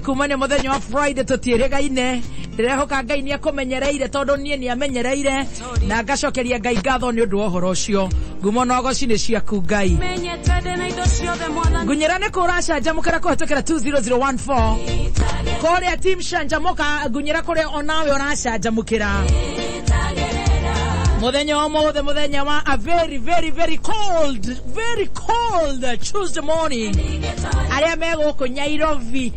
Kuma nĩ mũthenya wa Friday tũtiĩrĩgaine. Ndĩrehoka Ngai nĩ akũmenyereire tondũ niĩ nĩ amenyereire na ngacokeria Ngai ngatho nĩ ũndũ wa ũhoro ũcio. Ngumo na ũgoci nĩ ciaku Ngai. Ngunyĩra nĩ kũ ũracanjamũkĩra kũhetũkĩra 20014 kũrĩa team canjamũka ngunyĩra kũrĩa onawe ũracanjamũkĩra muthenya wa ũmũthĩ, muthenya wa a very very very cold, very cold Tuesday morning. Arĩa me gũkũ Nairobi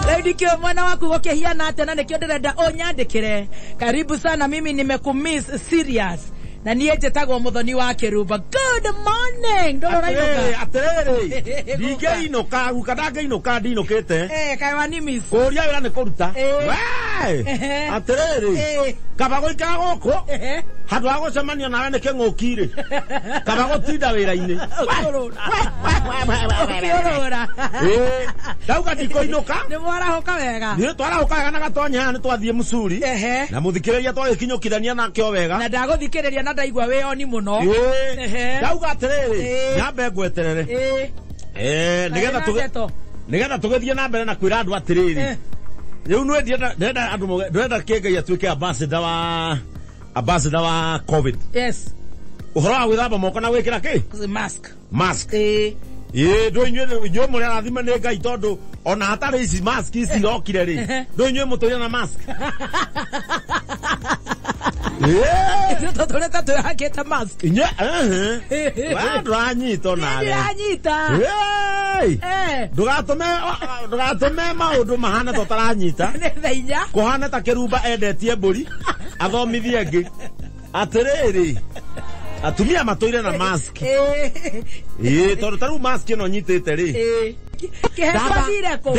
rĩu ndikĩũĩ mwena waku gũkĩhiana atĩa, na nĩkĩo ndĩrenda ũnyandĩkĩre. Karibu sana, mimi nimekumiss serious, na niĩ njĩtagwo Mũthoni wa Kĩrumba. Good morning, ndũrĩ ũrainũka? Atĩrĩrĩ, ndingĩinũka guka, ndangĩinũka, ndinũkĩte. Eh, kaĩ wanimiss? Kũria wĩra nĩ kũruta. Eh. We! Ehe. Atĩrĩrĩ, kaba gũikara gũkũ handũ ha gũcemanio nawe nĩ kĩng'ũki rĩ, kaba gũtinda wĩra-inĩ. Ũkĩũrũra. Ĩĩ, ndauga ndikũinũka. Nĩ mwarahũka wega? Nĩ twarahũka wega na gatonya haha nĩ twathiĩ mũcuri na mũthikĩrĩria twagĩkinyũkithania nake o wega. Na ndagũthikĩrĩria na ndaigua wĩoni mũno. Ĩĩ. Ehe. Ndauga atĩrĩrĩ, nyambe ngweterere. Eh, nĩgetha Kaĩ ndeto? Nĩgetha tũgĩthiĩ na mbere na kwĩra andũ atĩrĩrĩ, rĩu nĩ ndĩrenda andũ ndĩrenda kĩngai atuĩke ambassador wa COVID. Ũhoro wa gwĩthamba moko na gwĩkĩra kĩ? Mask. Mask. Ĩĩ. Ĩĩ, ndũ inyuĩ mũrĩ arathime nĩ Ngai tondũ ona hatarĩ ici mask ici irokire rĩ, ndũ inyuĩ mũtũire na mask. Ĩĩ. Ithuĩ tũtũrĩte twĩhakĩte mask. Inyuĩ we ndũranyita onawe. Ndĩranyita. Ĩĩ. Ndũgatũme maũndũ mahane ta ũtaranyita. Nĩ thaa 4. Kũhana ta kĩrumba endetie mbũri athomithie angĩ. Atĩrĩrĩ, atumia matũire na mask. Ĩĩ, tondũ ta rĩu mask ĩno nyitĩte rĩ, Kĩhenjo athire kũ?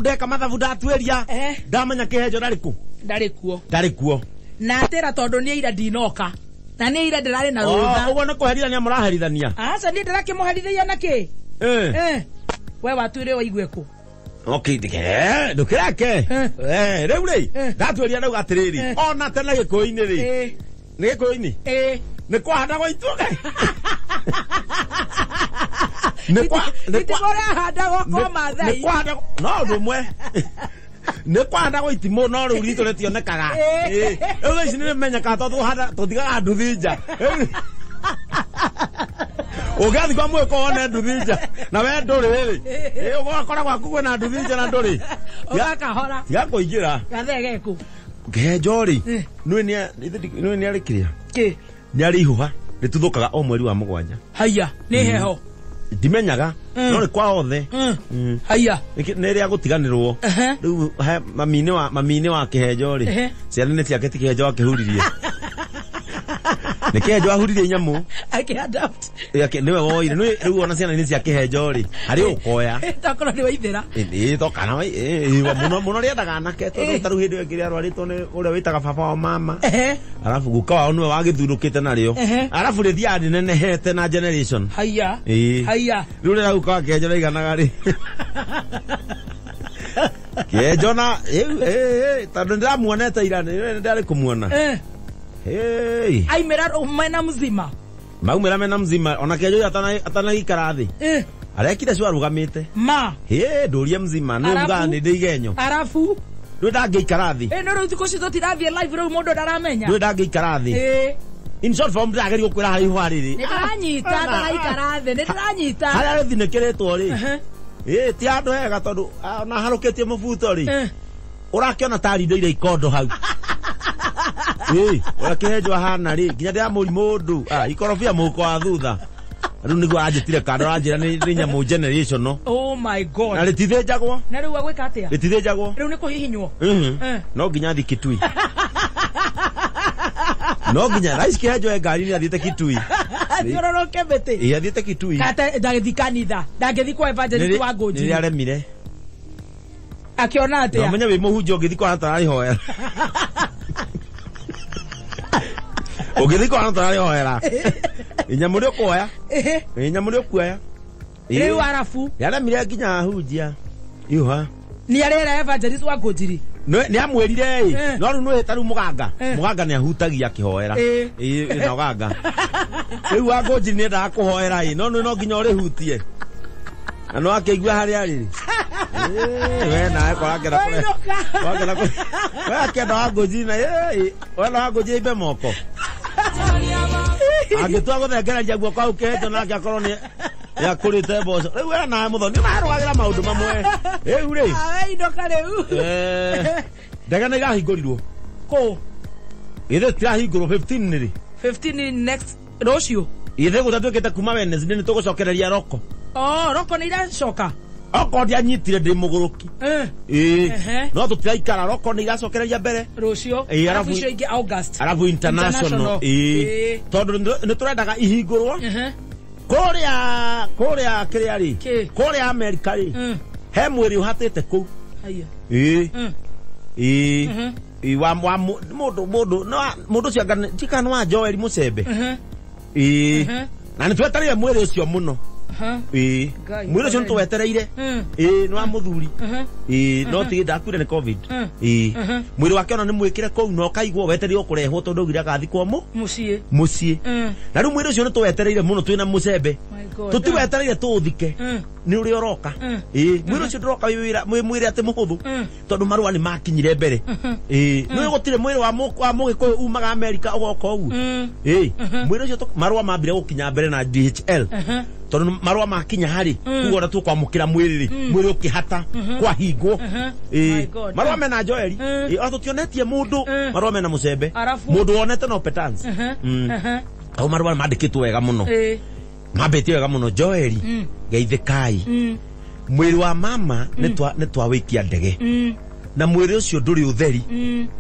Ndeka mathabu ndatuĩria, ndamenya kĩhenjo ndarĩ kũ. Ndarĩ kuo. Ndarĩ kuo. Na atĩra tondũ niĩ ira ndinoka na niĩ ira ndĩrarĩ na Oh, rũtha. Ũguo nĩ kũherithania mũraherithania. Aca, niĩ ndĩrakĩmũherithia na kĩ? Eh. Eh. We watuire waigue kũ? Okay, ndũkĩreke. Eh. Eh, rĩu rĩ, ndatuĩria ndauga atĩrĩrĩ, ona tene gĩkũyũ-inĩ rĩ, nĩ gĩkũyũ-inĩ nĩ kwahandagwo ituge nĩ Itimũ rĩahandagwo kwa nĩ Maathai. kwahandagwo no ũndũ ũmwe, nĩ kwahandagwo itimũ, no rĩu ritũ rĩtionekaga. Eh. Ĩĩ, rĩu thaa ici nĩ rĩmenyekaga tondũ tũtigaga nduthi nja. Rĩu ũngĩathiĩ kwa mwĩko wone nduthi nja na we ndũrĩ rĩ, ĩĩ, ũgakora gwaku kwĩna nduthi nja na ndũrĩ. Ũgakahora. Tiga kũingĩra. Gathee geku. Kĩhenjo rĩ, Eh. nĩũĩ nĩ arĩ kĩrĩa Kĩ? nĩ arĩ ihũha rĩtuthũkaga o mweri wa 7. Haiya, nĩ heho? Ndimenyaga, no nĩ kwa othe. Haiya. Nĩ rĩa gũtiganĩrwo. Rĩu he mami-inĩ wa kĩhenjo rĩ, ciana nĩ ciake, ti kĩhenjo akĩhuririe, nĩ kĩhenjo ahuririe nyamũ. Akĩadapt. Nĩwe woire. Rĩu ona ciana nĩ cia kĩhenjo rĩ, harĩ ũkoya. Takorwo nĩ waithĩra. Ĩ, tokana mũno mũno rĩendaga anake tondũ ta rĩu hĩndĩ ĩyo ĩngĩ rĩarwarĩtwo nĩ ũrĩa wĩtaga baba wa mama, arabu guka wao nĩwe wagĩthurũkĩte narĩo. Arabu rĩthiaga rĩnenehete na generation. Haiya. Ĩĩ. Haiya. Rĩu rĩrĩa guka wa kĩhenjo rĩiganaga rĩ kĩhenjo na ĩu, ĩ, tondũ ndĩramuonete ira, nĩ ndarĩ kũmuona. Hey. Aimĩra mena mzima. Maumĩra mena mzima, ona kĩhenjo atanagĩikara thĩ, arekire cio arũgamĩte. Ma. Ĩ, ndũrie mzima nĩ Arabu? ugaga nĩ ndĩ igenyo. Arabu. Ndũĩ ndangĩikara thĩ. Ĩ, no rĩu thikũ ici tũtirathiĩ live, rĩu mũndũ ndaramenya. Ndũĩ ndangĩikara thĩ. In short form, ndĩrageria gũkwĩra harĩa ihũa rĩrĩ. Nĩ ndĩranyita, ndaraikara thĩ, nĩ ndĩranyita. Harĩa rĩthinĩkĩrĩtwo rĩ, ĩ ti handũ hega tondũ ona harũkĩtie mũbuto rĩ, ũrakĩona ta rindoire ikondo hau. Ĩ, ũrĩa kĩhenjo ahana rĩ, nginya ndĩramũri mũndũ ikorobia mũhuko wa thutha, rĩu nĩguo anjĩtire kando, aranjĩra nĩ nyamũ generational. Oh my God. Na rĩtithĩnjagwo. Na rĩu agwĩka atĩa? Rĩtithĩnjagwo. Rĩu nĩ kũhihinywo? No nginya thiĩ Kitui, no nginya raici kĩhenjo e ngari-inĩ athiĩte Kitui. Thiũrũrũke mĩtĩ. Ĩ, athiĩte Kitui. Kate ndagĩthiĩ kanitha, ndangĩthiĩ kwa evangelist wa Ngũnjiri? Nĩ aremire. Akĩona Na atĩa? ũmenye wĩ mũhunjia ũngĩthiĩ kwa tararĩhoera, ũngĩthiĩ kwa tararĩhoera inyamũ rĩ ũkuoya. Inyamũ rĩ ũkuoya. Rĩu arabu. Yaremire nginya ahunjia iuha. Nĩ arera evangelist wa Ngũnjiri. Nĩ amwĩrire ĩ, no rĩu nĩ ta rĩu mũganga, mũganga nĩ ahutagia akĩhoera. Ĩ, na ũganga rĩu wa Ngũnjiri nĩ endaga kũhoera ĩ, no nĩ no nginya ũrĩhutie. Na no akĩigua harĩa arĩ. We nawe korakena kũrĩa. Wakena kũrĩa. We akĩenda wa ngũnji na wenda wa ngũnji imbe moko. Angĩtua gũthengereria guoko hau kĩhenjo nake akorwo nĩ yakũrĩte mboco. Rĩu we nawe Mũthoni nĩũrarũgagĩra maũndũ mamwe. Rĩu rĩ. Inũka rĩu. Ndege nĩ irahingũrirwo. Kũ? Githĩ tirahingũrwo 15 rĩ? 15 next rũciũ. Githĩ gũtatuĩkĩte kuma Wednesday nĩ tũgũcokereria roko. Oh, roko nĩ iracoka. Okorwo ndianyitire ndĩ mũgũrũki. Ĩĩ. No tũtiraikara roko nĩ iracokereria mbere. Rũciũ. Arabu icio ingĩ August. Arabu international. Ĩĩ. Tondũ nĩ tũrendaga ihingũrwo. Kũrĩa kũrĩa kĩrĩa rĩ. Kũrĩa America rĩ. He mwĩrĩ ũhatĩte kũu. Haiya. Ĩĩ. Ĩĩ. Wa mũndũ mũndũ no mũndũ ũcio anga tikana wa Joel Musembe. Ĩĩ. Na nĩ twetereire mwĩrĩ ũcio mũno. Ĩĩ. Mwĩrĩ ũcio nĩ twetereire. Ĩĩ nĩ wa mũthuri. Ĩĩ no ti ndakuire nĩ COVID. Ĩĩ. Mwĩrĩ wake ona nĩ mwĩkĩre kũu na ũkaigwo wetereire kũrehwo tondũ augire agathikwo mũciĩ. Mũciĩ. Na rĩu mwĩrĩ ũcio nĩ twetereire mũno twĩna Musembe. Tũtiwetereire tũũthike. Nĩ ũrĩa ũroka. Ĩĩ mwĩrĩ ũcio ndũroka wĩ mwĩrĩ atĩ mũhũthũ. Tondũ marũa nĩ makinyire mbere. Ĩĩ nĩ gũtirĩ mwĩrĩ wa mũgĩkũyũ umaga America ũgoka ũguo. Ĩĩ mwĩrĩ ũcio marũa mambire gũkinya mbere na DHL. Tondũ marũa makinya harĩ kuga ũrĩa tũkwamũkĩra mwĩrĩ rĩ mwĩrĩ ũkĩhata kwahingwo. Ĩĩ marũa mena Joel. Ĩĩ ona tũtionetie mũndũ marũa mena Musembe. Mũndũ wonete no Petans. Au marũa mandĩkĩtwo wega mũno. Mambĩtie wega mũno Joel geithĩkai. Mwĩrĩ wa mama nĩ twawĩkia ndege. Na mwĩrĩ ũcio ndũrĩ ũtheri.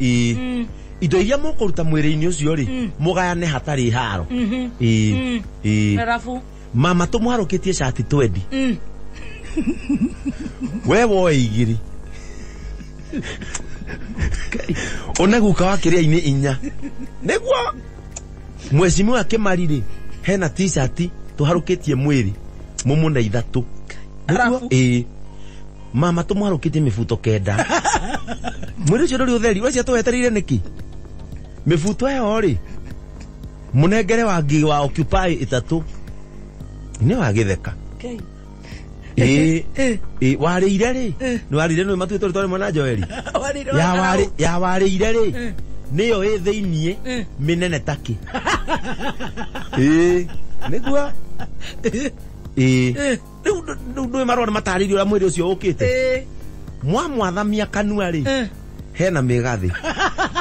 Ĩĩ. Indo iria mũkũruta mwĩrĩ-inĩ ũcio rĩ mũgayane hatarĩ haro. Ĩĩ. Ĩĩ. Arabu mama tũmwarũkĩtie cati 20. We woe igĩrĩ. One guka wa kĩrĩa-inĩ inya. Nĩguo mwecimiwa Kĩmari rĩ hena t-shirt tũharũkĩtie mwĩrĩ mũmũne ithatũ. Ĩĩ. Mama tũmwarũkĩtie mĩbuto 9. Mwĩrĩ ũcio ndũrĩ ũtheri, ũcio tũwetereire nĩkĩ? Mĩbuto ĩyo rĩ mũnengere wa ngigĩ wa Occupy 3. Nĩ wa gĩtheka. Ĩĩ. Ĩĩ warĩire rĩ? Nĩ warĩire nĩ matuĩtwo rĩtwa rĩmwe na Joel. Ya warĩire rĩ? Nĩyo ĩ thĩiniĩ mĩnene takĩ. Ĩĩ. Nĩguo. Ĩĩ. Rĩu ndũĩ marũa nĩ matarĩirie ũrĩa mwĩrĩ ũcio ũkĩte. Mwamwathamia kanua rĩ hena mĩgathĩ.